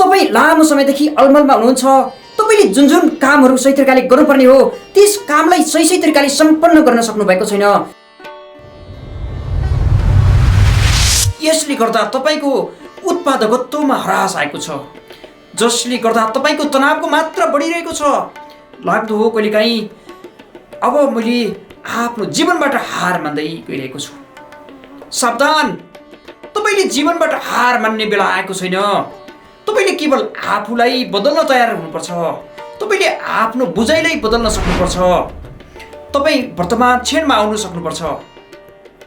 तपाईँ लामो समयदेखि अलमलमा हुनुहुन्छ। तपाईँले जुन जुन कामहरू सही तरिकाले गर्नुपर्ने हो त्यस कामलाई सही तरिकाले सम्पन्न गर्न सक्नु भएको छैन। यसले गर्दा तपाईँको उत्पादकत्वमा ह्रास आएको छ, जसले गर्दा तपाईँको तनावको मात्रा बढिरहेको छ। लाग्दो हो कहिलेकाहीँ अब मैले आफ्नो जीवनबाट हार मान्दै गइरहेको छु। सावधान, तपाईँले जीवनबाट हार मान्ने बेला आएको छैन। तपाईँले केवल आफूलाई बदल्न तयार हुनुपर्छ। तपाईँले आफ्नो बुझाइलाई बदल्न सक्नुपर्छ। तपाईँ वर्तमान क्षणमा आउन सक्नुपर्छ।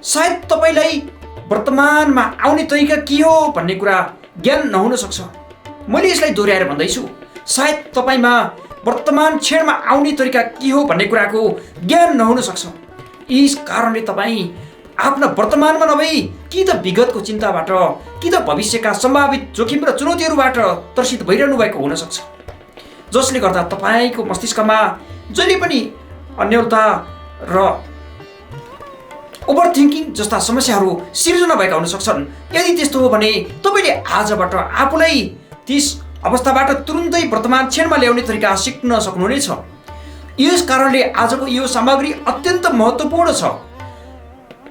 सायद तपाईँलाई वर्तमानमा आउने तरिका के हो भन्ने कुरा ज्ञान नहुन सक्छ। मैले यसलाई दोहोऱ्याएर भन्दैछु, सायद तपाईँमा वर्तमान क्षणमा आउने तरिका के हो भन्ने कुराको ज्ञान नहुन सक्छ। यस कारणले तपाईँ आफ्ना वर्तमानमा नभई कि त विगतको चिन्ताबाट कि त भविष्यका सम्भावित जोखिम र चुनौतीहरूबाट त्रसित भइरहनु भएको हुन सक्छ, जसले गर्दा तपाईँको मस्तिष्कमा जहिले पनि अन्योलता र ओभरथिङ्किङ जस्ता समस्याहरू सिर्जना भएका हुन सक्छन्। यदि त्यस्तो हो भने तपाईँले आजबाट आफूलाई त्यस अवस्थाबाट तुरुन्तै वर्तमान क्षणमा ल्याउने तरिका सिक्न सक्नुहुनेछ। यस कारणले आजको यो सामग्री अत्यन्त महत्त्वपूर्ण छ।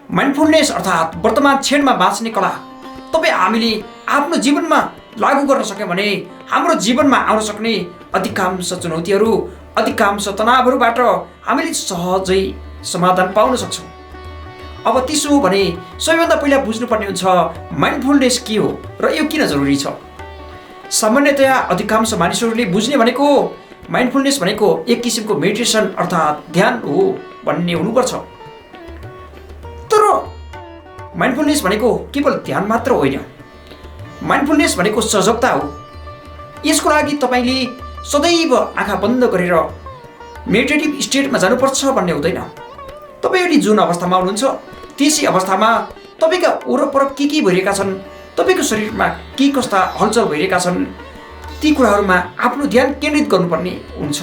माइन्डफुलनेस अर्थात् वर्तमान क्षणमा बाँच्ने कला तपाईँ हामीले आफ्नो जीवनमा लागू गर्न सक्यौँ भने हाम्रो जीवनमा आउन सक्ने अधिकांश चुनौतीहरू, अधिकांश तनावहरूबाट हामीले सहजै समाधान पाउन सक्छौँ। अब त्यसो हो भने सबैभन्दा पहिला बुझ्नुपर्ने हुन्छ माइन्डफुलनेस के हो र यो किन जरुरी छ। सामान्यतया अधिकांश मानिसहरूले बुझ्ने भनेको माइन्डफुलनेस भनेको एक किसिमको मेडिटेसन अर्थात् ध्यान हो भन्ने हुनुपर्छ। तर माइन्डफुलनेस भनेको केवल ध्यान मात्र होइन। माइन्डफुलनेस भनेको सजगता हो। यसको लागि तपाईँले सदैव आँखा बन्द गरेर मेडिटेटिभ स्टेटमा जानुपर्छ भन्ने हुँदैन। तपाईँले जुन अवस्थामा हुनुहुन्छ त्यसै अवस्थामा तपाईँका वरपर के भइरहेका छन्, तपाईँको शरीरमा के कस्ता हलचल भइरहेका छन्, ती कुराहरूमा आफ्नो ध्यान केन्द्रित गर्नुपर्ने हुन्छ।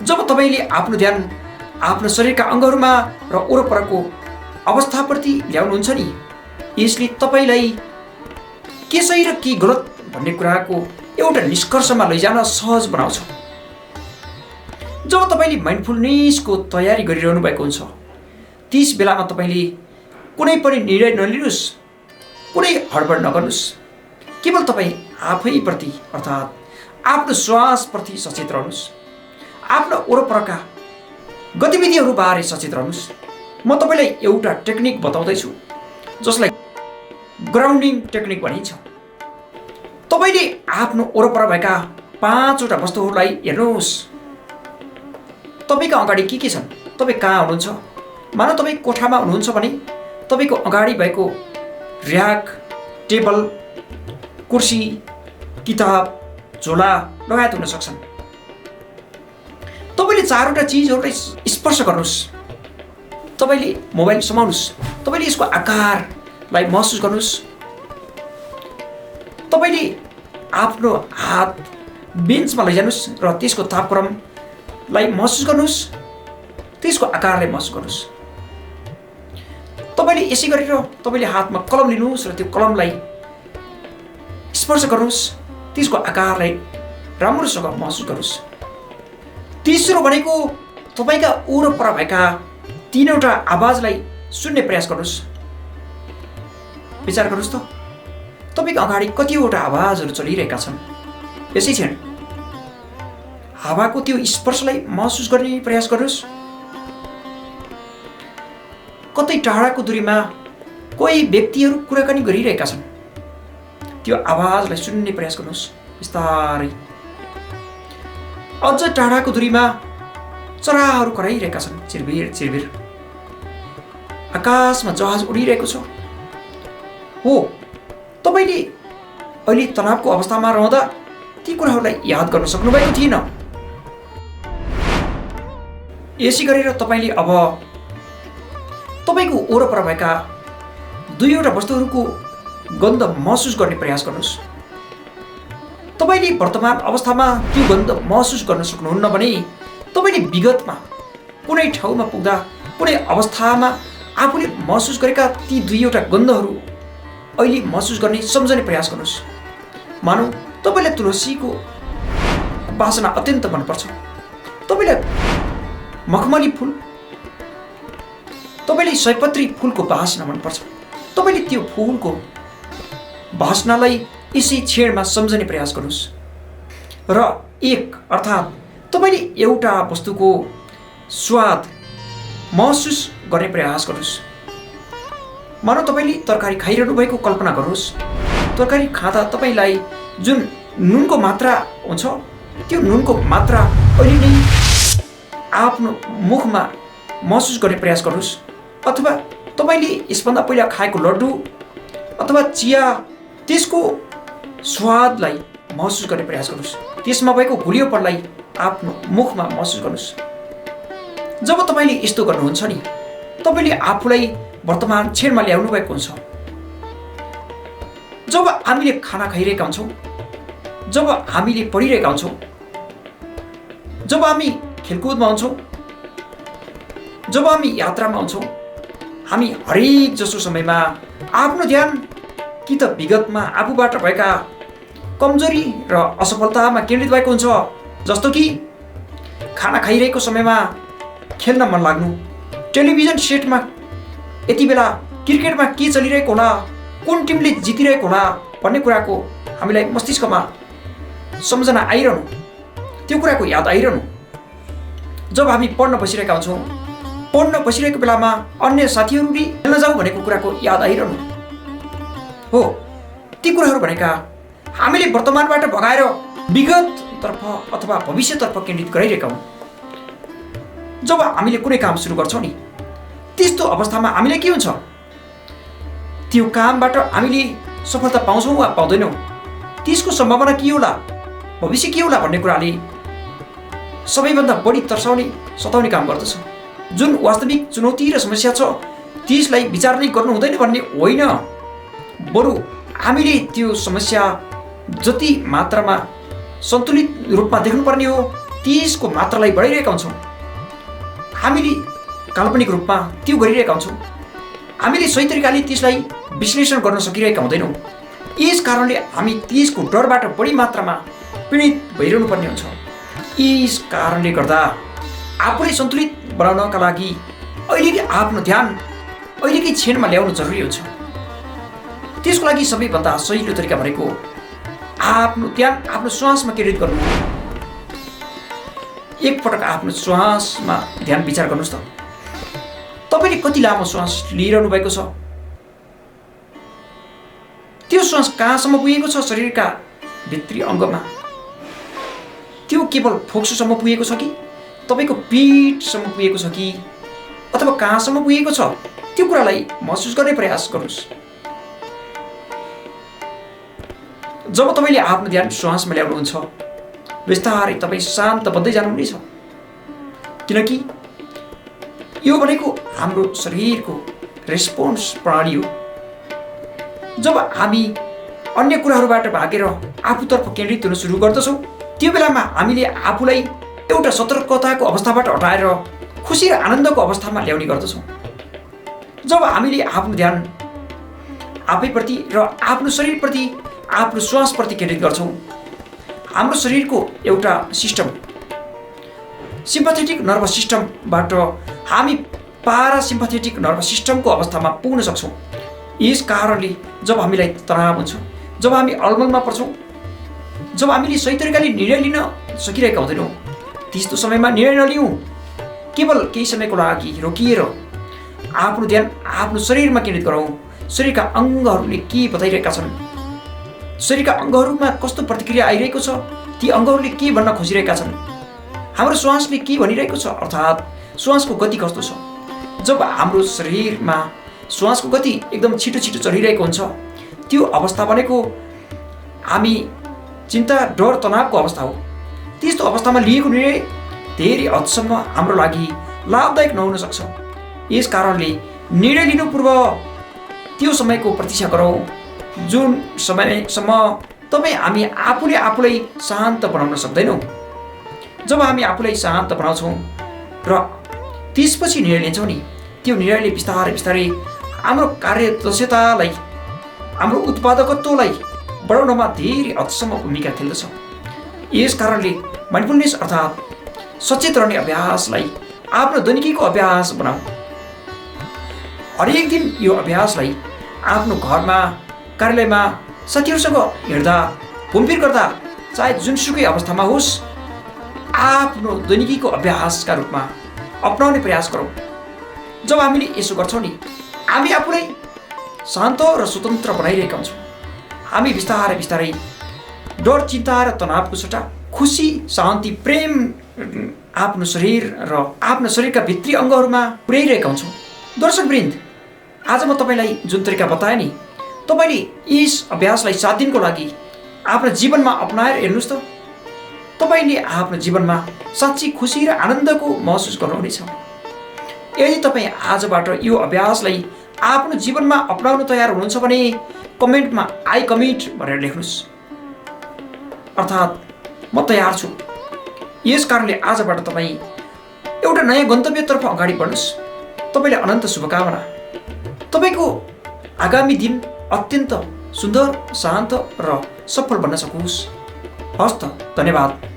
जब तपाईँले आफ्नो ध्यान आफ्नो शरीरका अङ्गहरूमा र वरपरको अवस्थाप्रति ल्याउनुहुन्छ नि, यसले तपाईँलाई के सही र के गलत भन्ने कुराको एउटा निष्कर्षमा लैजान सहज बनाउँछ। जब तपाईँले माइन्डफुलनेसको तयारी गरिरहनु भएको हुन्छ त्यस बेलामा तपाईँले कुनै पनि निर्णय नलिनुहोस्, कुनै हडबड नगर्नुहोस्। केवल तपाईँ आफैप्रति अर्थात् आफ्नो श्वासप्रति सचेत रहनुहोस्। आफ्नो वरपरका गतिविधिहरूबारे सचेत रहनुहोस्। म तपाईँलाई एउटा टेक्निक बताउँदैछु जसलाई ग्राउन्डिङ टेक्निक भनिन्छ। तपाईँले आफ्नो वरपर भएका 5वटा वस्तुहरूलाई हेर्नुहोस्। तपाईँको अगाडि के छन्? तपाईँ कहाँ हुनुहुन्छ? मानव तपाईँ कोठामा हुनुहुन्छ भने तपाईँको अगाडि भएको र्याक, टेबल, कुर्सी, किताब, झोला लगायत हुन सक्छन्। तपाईँले 4वटा चिजहरूलाई स्पर्श गर्नुहोस्। तपाईँले मोबाइल समाउनुहोस्। तपाईँले यसको आकारलाई महसुस गर्नुहोस्। तपाईँले आफ्नो हात बेन्चमा लैजानुहोस् र त्यसको तापक्रमलाई महसुस गर्नुहोस्, त्यसको आकारलाई महसुस गर्नुहोस्। तपाईँले यसै गरेर तपाईँले हातमा कलम लिनुहोस् र त्यो कलमलाई स्पर्श गर्नुहोस्, त्यसको आकारलाई राम्रोसँग महसुस गर्नुहोस्। तेस्रो भनेको तपाईँका वरपर भएका 3वटा आवाजलाई सुन्ने प्रयास गर्नुहोस्। विचार गर्नुहोस् त तपाईँको अगाडि कतिवटा आवाजहरू चलिरहेका छन्। यसै क्षण हावाको त्यो स्पर्शलाई महसुस गर्ने प्रयास गर्नुहोस्। कतै टाढाको दूरीमा कोही व्यक्तिहरू कुराकानी गरिरहेका छन्, त्यो आवाजलाई सुन्ने प्रयास गर्नुहोस् बिस्तारै। अझ टाढाको दूरीमा चराहरू कराइरहेका छन्, चिरबिर चिरबिर। आकाशमा जहाज उडिरहेको छ। हो, तपाईँले अहिले तनावको अवस्थामा रहँदा ती कुराहरूलाई याद गर्न सक्नुभएको थिएन। यसै गरेर तपाईँले अब तपाईँको वरपर भएका 2वटा वस्तुहरूको गन्ध महसुस गर्ने प्रयास गर्नुहोस्। तपाईँले वर्तमान अवस्थामा त्यो गन्ध महसुस गर्न सक्नुहुन्न भने तपाईँले विगतमा कुनै ठाउँमा पुग्दा कुनै अवस्थामा आफूले महसुस गरेका ती 2वटा गन्धहरू अहिले महसुस गर्ने सम्झने प्रयास गर्नुहोस्। मानौ तपाईँलाई तुलसीको वासना अत्यन्त मनपर्छ, तपाईँलाई मखमली फुल, तपाईँले सयपत्री फुलको वासना मनपर्छ, तपाईँले त्यो फुलको वासनालाई यसै क्षणमा सम्झने प्रयास गर्नुहोस् र अर्थात् तपाईँले एउटा वस्तुको स्वाद महसुस गर्ने प्रयास गर्नुहोस्। मानौ तपाईँले तरकारी खाइरहनु भएको कल्पना गर्नुहोस्। तरकारी खाँदा तपाईँलाई जुन नुनको मात्रा हुन्छ त्यो नुनको मात्रा अहिले नै आफ्नो मुखमा महसुस गर्ने प्रयास गर्नुहोस्। अथवा तपाईँले यसभन्दा पहिला खाएको लड्डु अथवा चिया त्यसको स्वादलाई महसुस गर्ने प्रयास गर्नुहोस्। त्यसमा भएको गुलियोपनलाई आफ्नो मुखमा महसुस गर्नुहोस्। जब तपाईँले यस्तो गर्नुहुन्छ नि तपाईँले आफूलाई वर्तमान क्षणमा ल्याउनु भएको हुन्छ। जब हामीले खाना खाइरहेका हुन्छौँ, जब हामीले पढिरहेका हुन्छौँ, जब हामी खेलकुदमा हुन्छौँ, जब हामी यात्रामा हुन्छौँ, हामी हरेक जसो समयमा आफ्नो ध्यान कि त विगतमा आफूबाट भएका कमजोरी र असफलतामा केन्द्रित भएको हुन्छ। जस्तो कि खाना खाइरहेको समयमा खेल्न मन लाग्नु, टेलिभिजन सेटमा यति बेला क्रिकेटमा के चलिरहेको होला, कुन टिमले जितिरहेको होला भन्ने कुराको हामीलाई मस्तिष्कमा सम्झना आइरहनु, त्यो कुराको याद आइरहनु। जब हामी पढ्न बसिरहेका हुन्छौँ, पढ्न बसिरहेको बेलामा अन्य साथीहरूले खेल्न जाऊ भनेको कुराको याद आइरहनु हो। ती कुराहरू भनेका हामीले वर्तमानबाट भगाएर विगततर्फ अथवा भविष्यतर्फ केन्द्रित गराइरहेका हौँ। जब हामीले कुनै काम सुरु गर्छौँ नि त्यस्तो अवस्थामा हामीले के हुन्छ, त्यो कामबाट हामीले सफलता पाउँछौँ वा पाउँदैनौँ, त्यसको सम्भावना के होला, भविष्य के होला भन्ने कुराले सबैभन्दा बढी सताउने काम गर्दछ। जुन वास्तविक चुनौती र समस्या छ त्यसलाई विचार नै गर्नु हुँदैन भन्ने होइन, बरु हामीले त्यो समस्या जति मात्रामा सन्तुलित रूपमा देख्नुपर्ने हो त्यसको मात्रालाई बढाइरहेका हुन्छौँ। हामीले काल्पनिक रूपमा त्यो गरिरहेका हुन्छौँ। हामीले सही तरिकाले त्यसलाई विश्लेषण गर्न सकिरहेका हुँदैनौँ। यस कारणले हामी त्यसको डरबाट बढी मात्रामा पीडित भइरहनु पर्ने हुन्छ। यस कारणले गर्दा आफूलाई सन्तुलित बनाउनका लागि अहिले आफ्नो ध्यान अहिलेकै क्षणमा ल्याउनु जरुरी हुन्छ। त्यसको लागि सबैभन्दा सजिलो तरिका भनेको आफ्नो ध्यान आफ्नो श्वासमा केन्द्रित गर्नु। एकपटक आफ्नो श्वासमा ध्यान विचार गर्नुहोस् त, तपाईँले कति लामो श्वास लिइरहनु भएको छ, त्यो श्वास कहाँसम्म पुगेको छ, शरीरका भित्री अङ्गमा त्यो केवल फोक्सोसम्म पुगेको छ कि तपाईँको पिठसम्म पुगेको छ कि अथवा कहाँसम्म पुगेको छ, त्यो कुरालाई महसुस गर्ने प्रयास गर्नुहोस्। जब तपाईँले आफ्नो ध्यान श्वासमा ल्याउनुहुन्छ बिस्तारै तपाईँ शान्त बन्दै जानुहुनेछ, किनकि यो भनेको हाम्रो शरीरको रेस्पोन्स प्रणाली हो। जब हामी अन्य कुराहरूबाट भागेर आफूतर्फ केन्द्रित हुन सुरु गर्दछौँ त्यो बेलामा हामीले आफूलाई एउटा सतर्कताको अवस्थाबाट हटाएर खुसी र आनन्दको अवस्थामा ल्याउने गर्दछौँ। जब हामीले आफ्नो ध्यान आफैप्रति र आफ्नो शरीरप्रति, आफ्नो श्वासप्रति केन्द्रित गर्छौँ, हाम्रो शरीरको एउटा सिस्टम सिम्पथेटिक नर्भस सिस्टमबाट हामी पारासिम्पथेटिक नर्भस सिस्टमको अवस्थामा पुग्न सक्छौँ। यस कारणले जब हामीलाई तनाव हुन्छ, जब हामी अलमलमा पर्छौँ, जब हामीले सही तरिकाले निर्णय लिन सकिरहेका हुँदैनौँ, त्यस्तो समयमा निर्णय नलिउँ। केवल केही समयको लागि रोकिएर आफ्नो ध्यान आफ्नो शरीरमा केन्द्रित गरौँ। शरीरका अङ्गहरूले के बताइरहेका छन्, शरीरका अङ्गहरूमा कस्तो प्रतिक्रिया आइरहेको छ, ती अङ्गहरूले के भन्न खोजिरहेका छन्, हाम्रो श्वासले के भनिरहेको छ, अर्थात् श्वासको गति कस्तो छ। जब हाम्रो शरीरमा श्वासको गति एकदम छिटो छिटो चलिरहेको हुन्छ त्यो अवस्था भनेको हामी चिन्ता, डर, तनावको अवस्था हो। त्यस्तो अवस्थामा लिएको निर्णय धेरै हदसम्म हाम्रो लागि लाभदायक नहुन सक्छ। यस कारणले निर्णय लिनु पूर्व त्यो समयको प्रतीक्षा गरौँ जुन समयसम्म हामी आफूलाई शान्त बनाउन सक्दैनौँ। जब हामी आफूलाई शान्त बनाउँछौँ र त्यसपछि निर्णय लिन्छौँ नि, त्यो निर्णयले बिस्तारै बिस्तारै हाम्रो कार्यदक्षतालाई, हाम्रो उत्पादकत्वलाई बढाउनमा धेरै हदसम्म भूमिका खेल्दछ। यस कारणले माइन्डफुलनेस अर्थात् सचेत रहने अभ्यासलाई आफ्नो दैनिकीको अभ्यास बनाऊ। हरेक दिन यो अभ्यासलाई आफ्नो घरमा, कार्यालयमा, साथीहरूसँग हिँड्दा, घुमफिर गर्दा, चाहे जुनसुकै अवस्थामा होस्, आफ्नो दैनिकीको अभ्यासका रूपमा अपनाउने प्रयास गरौँ। जब हामीले यसो गर्छौँ नि, हामी आफूलाई शान्त र स्वतन्त्र बनाइरहेका हुन्छौँ। हामी बिस्तारै बिस्तारै डर, चिन्ता र तनावको सट्टा खुसी, शान्ति, प्रेम आफ्नो शरीर र आफ्नो शरीरका भित्री अङ्गहरूमा पुर्याइरहेका हुन्छौँ। दर्शकवृन्द, आज म तपाईँलाई जुन तरिका बताएँ नि, तपाईँले यस अभ्यासलाई 7 दिनको लागि आफ्नो जीवनमा अपनाएर हेर्नुहोस् त। तपाईँले आफ्नो जीवनमा साँच्ची खुसी र आनन्दको महसुस गर्नुहुनेछ। यदि तपाईँ आजबाट यो अभ्यासलाई आफ्नो जीवनमा अपनाउन तयार हुनुहुन्छ भने कमेन्टमा आई कमिट भनेर लेख्नुहोस्, अर्थात् म तयार छु। यस कारणले आजबाट तपाईँ एउटा नयाँ गन्तव्यतर्फ अगाडि बढ्नुहोस्। तपाईँले अनन्त शुभकामना। तपाईँको आगामी दिन अत्यन्त सुन्दर, शान्त र सफल बन्न सकोस्। हस् त, धन्यवाद।